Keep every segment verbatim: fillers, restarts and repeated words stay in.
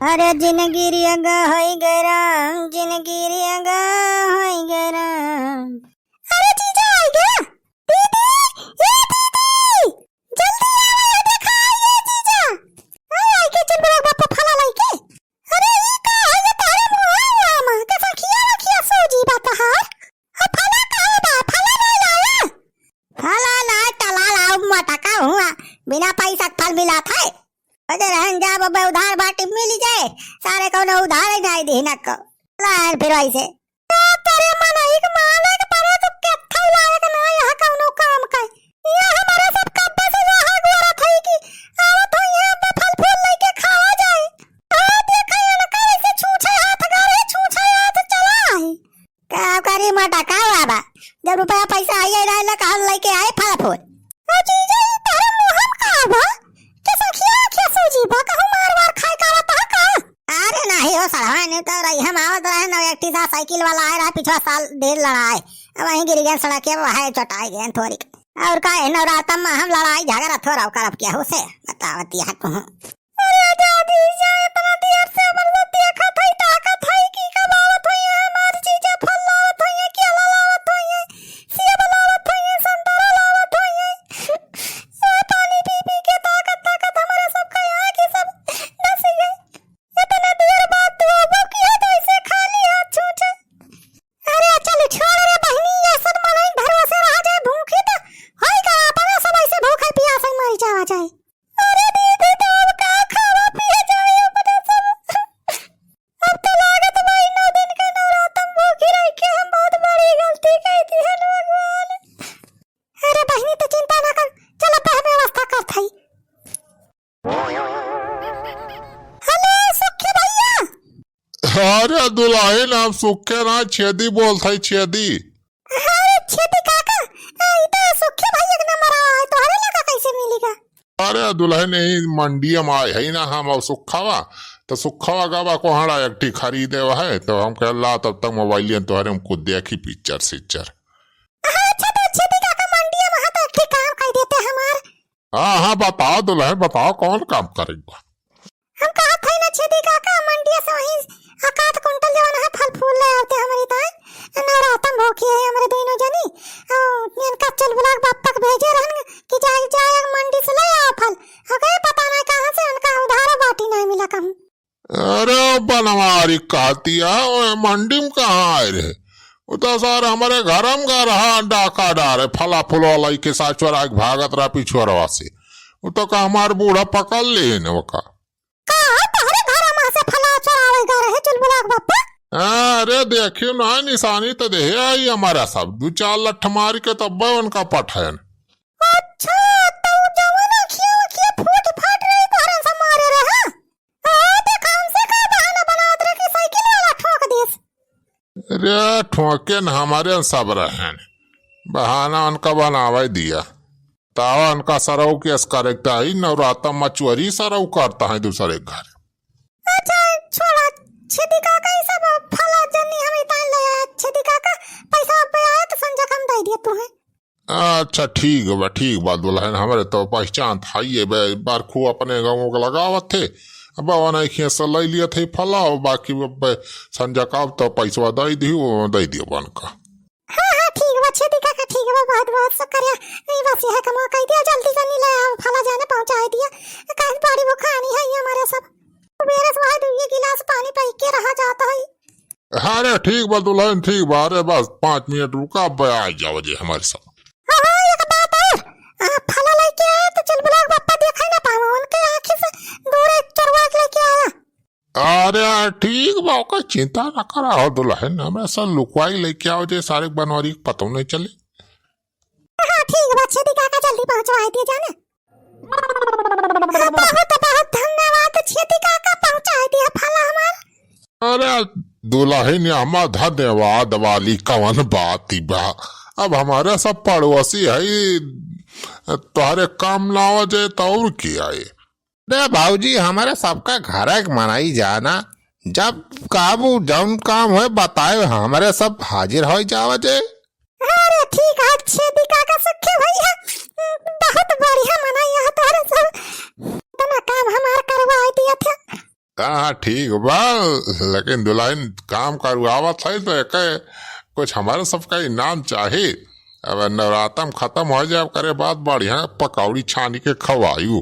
अरे जिनगी रियगा होई गे राम, जिनगी रियगा होई गे राम। अरे जीजा आई गे। दीदी, ए दीदी, जल्दी आवा, ये देखा, ये जीजा। अरे आई के चल बड़ा बापा फला लाई के। अरे ई का है ये तारे मुहावा मा? के सखिया वखिया सूजी बा तहार? आ फला कहाँ बा? फला नहीं लाया? फला ना टला लाओ मटका हुआ। बिना पैसा के फल मिला था। अरे रहन जा बबे, उधार बाटी मिल जाए। सारे कौनो उधार ही नहीं दी न को। लाए फिर वैसे। ए, तोरे मनई के मालिक, तोरे तो केथऊ लायक ना यह कौनो काम का। ये हमारे सब कब्बे से लोहा गोरत है कि आवत हो यहाँ पे फल फूल लेके खावा जाए। आ, देखा ये ना करे से छूछे हाथ गारे, छूछे हाथ चला है। का करी मटा, का हुआ बा? जब रुपया पैसा आइए रहे ना, कहाँ लेके आए फल फूल? ओ जीजा, ई तोरे मुँह में का बा? के सखिया, के सूजी बा? कहूँ मार वार खाए का आवत ह का? अरे नाही हो सड़वा, नहीं तो रही हम आवत रहे न, एक ठे सा साइकिल वाला आए रहा पिछवा साल, ढेर लड़ाए। अब वहीं गिर गए सड़क के, वहाँ चटाई गए थोड़ी। और का है, नवरातम में हम लड़ाई झगड़ा थोड़ा करब केहू से, बतावत यह कहूँ। अरे दादी जा, इतना देर से हमर से देखत हई, ताकत हई कि कब आवत होई है हमार जीजा, फल लावत होई है, केला लावत होई है, सेब लावत होई है, संतरा लावत होई है। ए, पानी पी पी के ताकत ताकत हमारे सब का आँखी सब डस गई। इतने देर बाद तू अब किया तो ऐसे खाली हाथ छूटे। अरे चल छोड़ रे बहिनी, ऐसन मनई भरोसे रहा जाए भूखी तो होई का, अपने सब ऐसे भूखे पियासे मर जावा जाए। अरे दीदी, तो अब का खावा पिए जाए अपने सब? अब तो लागत बा, ई नौ दिन के नवरातन भूखी रह के हम बहुत बड़ी गलती कई दी है भगवान। अरे बहिनी, तो चिंता ना कर, चल अब हम व्यवस्था करत हई। हेलो सुखी भैया। अरे दुल्हन, हम सुखे ना, छेदी बोलत हई, छेदी। अरे छेदी काका, आ, ई तो सुखी भैया के नंबर आवा है, तोहरे लगा कैसे मिलेगा? अरे दुल्हन, यही मंडिया में आए है ना हम और सुखवा, तो सुखवा गवा कोहड़ा एक ठी खरीदे है, तो हम कह ला तब तक मोबाइलिया तोहरे हमको देखी पिक्चर सिक्चर। अच्छा तो छेदी काका मंडिया में हाँ तो एक ठी काम कर देते हमार। हाँ हाँ बताओ दुल्हन, बताओ कौन काम करेगा? हम कहत हई ना छेदी काका, मंडिया से वहीं एक आध कुंटल जवन है फल फूल ले आवते हमरी ताई। नवरातन भूखी है हमरे दोनों जनी। और इनका चुलबुला के बाप तक भेजे रहन कि जाए, जाए मंडी से ले आओ फल। अगे पता नहीं कहाँ से उनका उधार बाटी नहीं मिला कहूँ। अरे बनवारी कहती है, ओए मंडी में कहाँ आए रहे? वो तो सर हमारे घर में घर रहा, डाका डारे, फला फुलवा लई के साथ चोरा के भागत रहा पिछुअरवा से। वो तो का हमार बूढ़ा पकड़ ले न ओका। का हो, तोहरे घर में से फला चोरावे गा रहे चुलबुला के बापा? हाँ, अरे देखियो ना, निशानी तो देहे आई हमारा सब। दू चार लठ मार के तब उनका पठायन। अच्छा, तो जवन अखिया उखिया फूट फाट रही तोहरे से मारे रहे, हाँ? हाँ, देखा हमसे का बहाना बनावत रहे कि साइकिल वाला ठोक दिस। अरे ठोके न, हमारे सब रहन। बहाना उनका बनावे दिया। तावा उनका सरऊ केस करेक ताई, नवराता मचुअरी सरऊ करता है दूसरे के घर। अच्छा, छोड़ा, छेदी काका, ई सब फला जन्नी हम इतान ले आए। छेदी काका, पैसा अब आए तो संझा के हम दे दिए तू है। अच्छा, ठीक बा, ठीक बा दुल्हन, हमरे तो पहचान था, ये बे, बार खूब अपने गाँव के लगावत थे। अब बवन एक हिस्सा ले लिया थे फला, और बाकी अब संझा का अब तो पैसवा दे दी, वो दे दियो बन का। हाँ, हाँ, ठीक बा, छेदी काका, ठीक बा, बहुत, बहुत शुक्रिया। नहीं, बस यह कमवा कह दिया, जल्दी जल्दी ले आओ, फला जाने पहुँचाए दिया। काहे बड़ी भुखानी है ये हमारे सब। बेरस वहाँ दुइये गिलास पानी पी के रहा जाता है। अरे, ठीक बा दुल्हन, ठीक बा। अरे, बस पाँच मिनट रुका, अब आ जाओ जे हमारे सब। हाँ, हाँ, एक बात और, आ, फला लेके आया तो चुलबुला के बापा देखे ना पावा, उनके आँखी से दूर एक चोरवा के लेके आया। अरे ठीक बा, ओकर चिंता न करा हो दुल्हन, हमेशा लुकवाई लेके आओ जे सारे बनवारी के पतो नहीं चले। हाँ ठीक बा, छेदी काका जल्दी पहुँचवाई दिए जाने। बहुत बहुत धन्यवाद छेदी काका, पहुँचाई दिया फला हमार। अरे दुल्हन, हमार धन्यवाद वाली कवन बात बा? अब हमारे सब पड़ोसी है, तोहरे काम ना हो जाए तो और की आए? अरे भौजी, हमरे सबका घरे के मनई जाना, जब काबू जौन काम होए बताए, हमरे सब हाजिर हो जावा जे। अरे ठीक है, छेदी काका सुखे भैया, बहुत बढ़िया मनई है तोहरे सब, इतना काम हमार करवाए दिया थे। हाँ, ठीक बा, लेकिन दुलहिन काम करुआवत है तो एके कुछ हमरे सबका इनाम चाही। अब नवरातम खतम होइ जाए, ओकरे बाद बढ़िया पकौड़ी छानी के खवायू।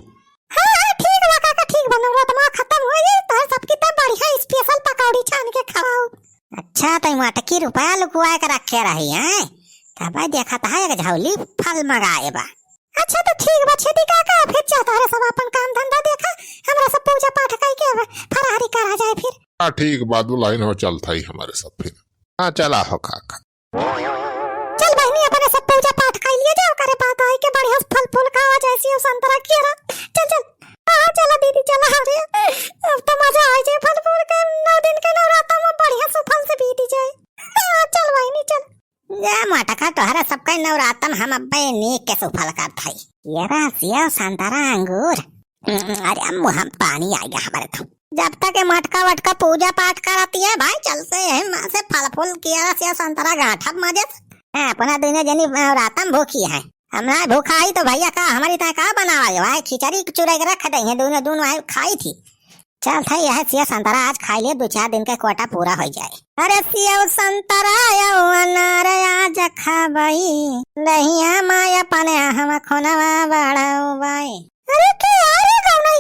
हाँ, हाँ, ठीक बा काका, ठीक बा, नवरातमा खतम होइ जाए, तोहरे सबकी तब बढ़िया special पकौड़ी छानी के खवाऊ। अच्छा, तो ई मटकी रुपया लुकुआ के रखे रही हैं, तब देखत है एक झौली फल मंगाए बा। अच्छा, तो ठीक बा छेदी काका, फिर जा तोहरे सब आपन काम धंधा देखा, हमरा सब पूजा पाठ कइ के अब फरारी करा जाए फिर। हाँ, ठीक बा दुलहिन हो, चलत है हमरे सब फिर। हाँ, चला हो काका। चल बहिनी, अपने सब पूजा पाठ कइ लिया जाए, ओकरे बाद आइ के बढ़िया से फल फूल खावा जाए, सेव संतरा केरा। चल, चल। हाँ, चला दीदी, चला। अरे, अब तो मजा आइ जाए, फल फूल के नौ दिन के नवराता में बढ़िया से फल से बीत जाए। हाँ, चल बहिनी, चल। जा मटका, तोहरा सबका नवरातन हम अब्बे नीक के सुफल करत हई। केरा, सेव, संतरा, अंगूर। अरे, अब मुँह में पानी आइ गया हमरे तो। जब तक ये मटका वटका पूजा पाठ करती है भाई, चल से है, माँ से फल फूल, केरा, सेव, संतरा गांठब मजे से। हाँ, अपना दुनो जनी नवरातन भूखी है। हम ना भूखा ही तो भैया का, हमरी ताईं का बनावा है भाई, खिचड़ी चुराइ के रख दे हैं, दुनो, दुनो आइ खाई थी। चल था, यह सेव संतरा आज खाइ ले, दो चार दिन के कोटा पूरा होइ जाए। अरे सेव संतरा या अनार आज खाबई, दहिया माया पने हम खुनवा बढ़ाउबई। अरे के अरे कौन है